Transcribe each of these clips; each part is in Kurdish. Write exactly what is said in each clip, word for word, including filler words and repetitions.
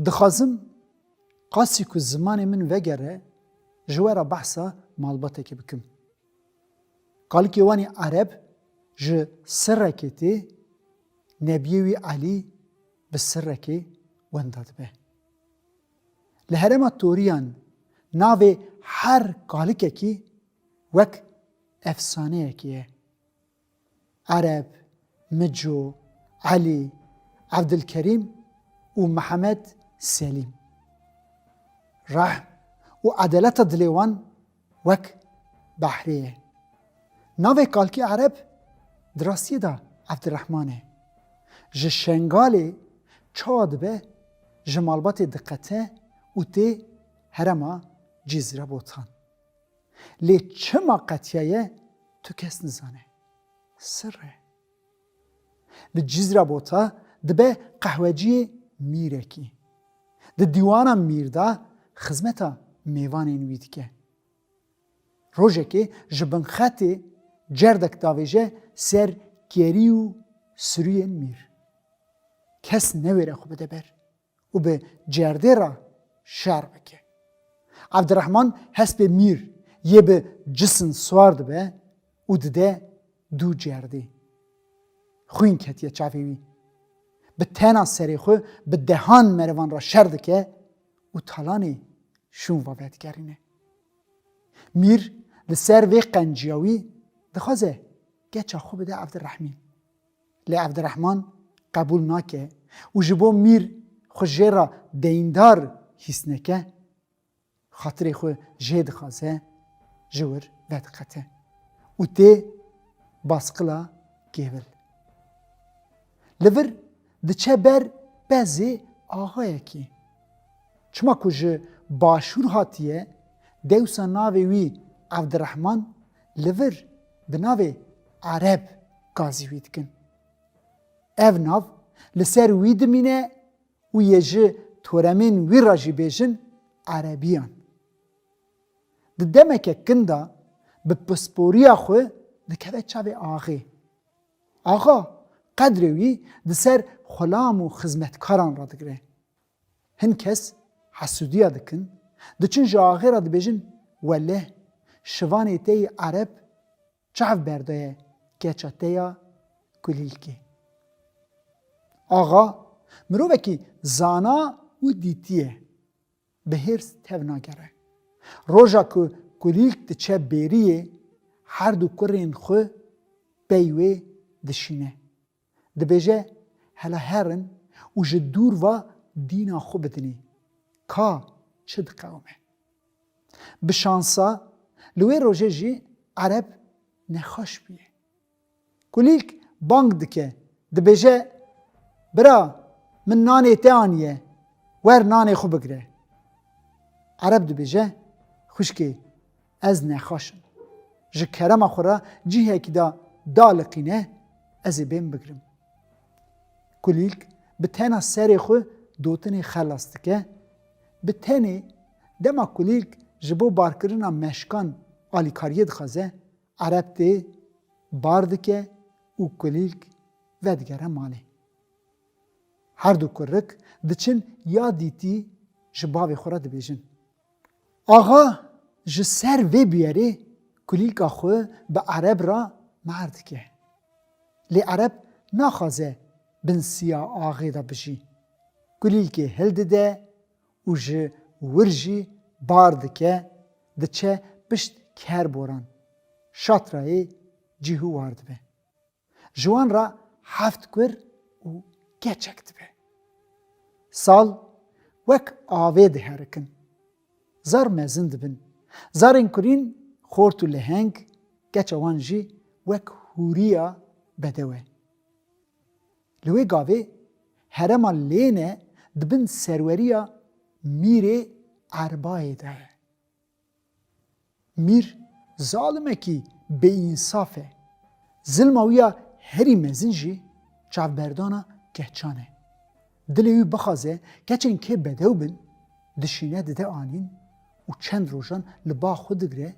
Dixwazim qasî ku zimanê min vegere, ji we re behsa malbatekê bikim. Kalikê wan ê Ereb ji sirrekê tê, nebiyê wî Elî bi sirrekê wenda dibe. Li herêma Toriyan navê her kalikekî wek efsaneyekê ye. Ereb, Mico, Elî, Evdilkerîm û Mihemed Selîm. Rehm û edeleta dilê wan wek behrê ye. Navê kalkê Ereb di rastiyê de Evdirehman e. Ji Şengalê çawa dibe, ji malbatê diqete û tê herêma Cizrebotan. Lê çima qetiyaye, tu kes nizane. Sirr e. Li Cizrebota dibe qehweciyê mîrekî. Di dîwana mîr de xizmeta mêvanên wî dike. Rojekê ji bin xetê cerdek davêje ser kerî û sirûyên mîr. Kes newêre xwe bide ber û bi cerdê re şer bike. Evdirehman hespê mîr yê bi cisin siwar dibe û dide dû cerdê. Xwîn ketiye çavê wî. Bi tena serê xwe bi dehan merivan re şer dike û talanê şûn ve vedigerîne. Mîr li ser vê qenciya wî dixwaze keça xwe bide Evdirehmîn. Lê Evdirehman qebûl nake û ji bo mîr xwe jê re deyndar hîs neke, xatirê xwe jê dixwaze, ji wir vediqete û tê basqila kêvil. Li vir diçe ber pezê axayekî. Çima ku ji başûr hatiye, dewsa navê wî Evdirehman, li vir bi navê Ereb gazî wî dikin. Ev nav li ser wî dimîne û yê ji toremên wî re jî bêjin Erebiyan. Di demeke kin de bi pisporiya xwe dikeve çavê axê. Axa qedrê wî di ser xulam û xizmetkaran radigire. Hin kes hesûdiya dikin, diçin ji axê re dibêjin, Weleh, şivanê te yê Ereb çav berdaye keça te ya Kulîlkê. Axa mirovekî zana û dîtî ye. Bi hêrs tev nagere. Roja ku Kulîlk diçe bêriyê, her du kurên xwe pey wê dişîne. Dibêje, Hela herin û ji dûr ve dîna xwe bidinê. Ka çi diqewime. Bi şansa li wê rojê jî Ereb nexweş bûye. Kulîlk bang dike, dibêje, Bira, min nanê te aniye, wer nanê xwe bigire. Ereb dibêje, Xwişkê, ez nexweş im. Ji kerema xwe re cihekî de daliqîne, ez ê bêm bigrim. Kulîlk bi tena serê xwe dotinê xelas dike. Bi tenê dema Kulîlk ji bo barkirina meşkan alîkariyê dixwaze, Ereb tê bar dike û Kulîlk vedigere malê. Her du kurik diçin ya dîtî ji bavê xwe re dibêjin. Axa ji ser vê bûyerê Kulîlka xwe bi Ereb re mar dike. Lê Ereb naxwaze bin siya axê de bijî. Kulîlkê hildide û ji wir jî bar dike, diçe pişt Kerboran, şatrayê cîhû war dibe. Ji wan re heft kur û keçek dibe. Sal wek avê diherikin. Zar mezin dibin. Zarên kurîn xort û leheng, keça wan jî wek hûriya bedew e. Li wê gavê herêma Lêne di bin serweriya Mîrê Erbayê de ye. Mîr zalimekî bêînsaf e. Zilma wî ya herî mezin jî çavberdana keçan e. Dilê wî bixwaze keçên kê bedew bin, dişîne dide anîn û çend rojan li ba xwe digire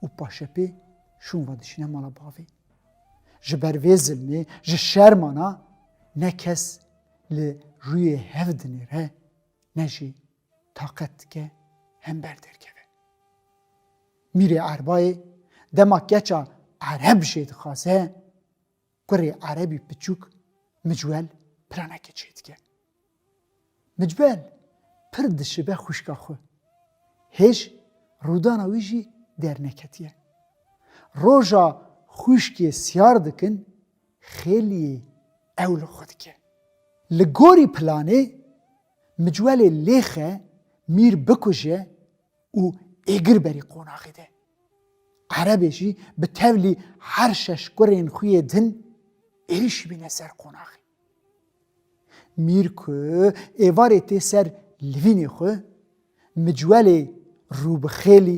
û paşepê şûn ve dişîne mala bavê. Ji ber vê zilmê, ji şermana ne kes li rûyê hev dinêre, ne jî taqet dike hember derkeve. Mîrê Erbayê dema keça Ereb jê dixwaze, kurê Erebî piçûk Micwel planekê çêdike. Micwel pir dişibe xwişka xwe. Hêj rûdana wî jî derneketiye. Roja xwişkê siyar dikin, xêliyê ew li xwe dike. Li gorî planê Micwelê lêxe mîr bikuje û êgir berî qonaxê de. Erebê jî bi tevlî her şeş kurên xwe yê din êrîşî bîne ser qonaxê. Mîr ku êvarê tê ser livînê xwe, Micwelê rû bi xêlî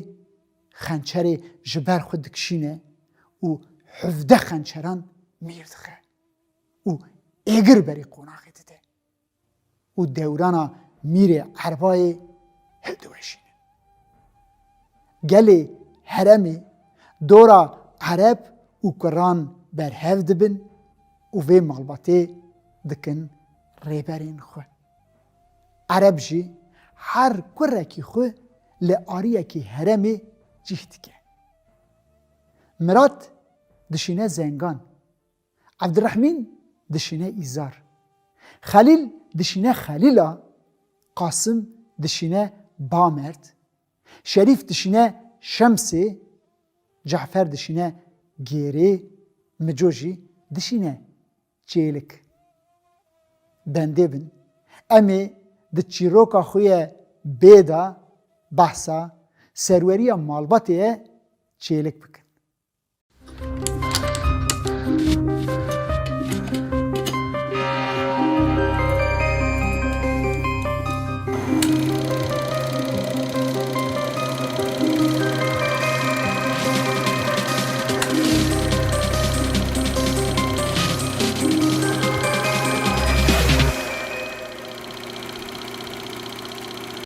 xençerê ji ber xwe dikişîne û hevdeh xençeran mîr dixe û êgir berî qonaxê dide û dewrana mîrê Erbayê hildiweşîne. Gelê heremê dora Ereb û kuran berhev dibin û vê malbatê dikin rêberên xwe. Ereb jî her kurekî xwe li ariyekî heremê cih dike. Mirat dişîne Zengan, Evdirehmîn dişîne Îzar, Xelîl dişîne Xelîla, Qasim dişîne Bamerd, Şerîf dişîne Şemsê, Cafer dişîne Gêrê, Mico jî dişîne Çêlik. Bendê bin, em ê di çîroka xwe ye bê de behsa serweriya malbatê ye Çêlik bikin.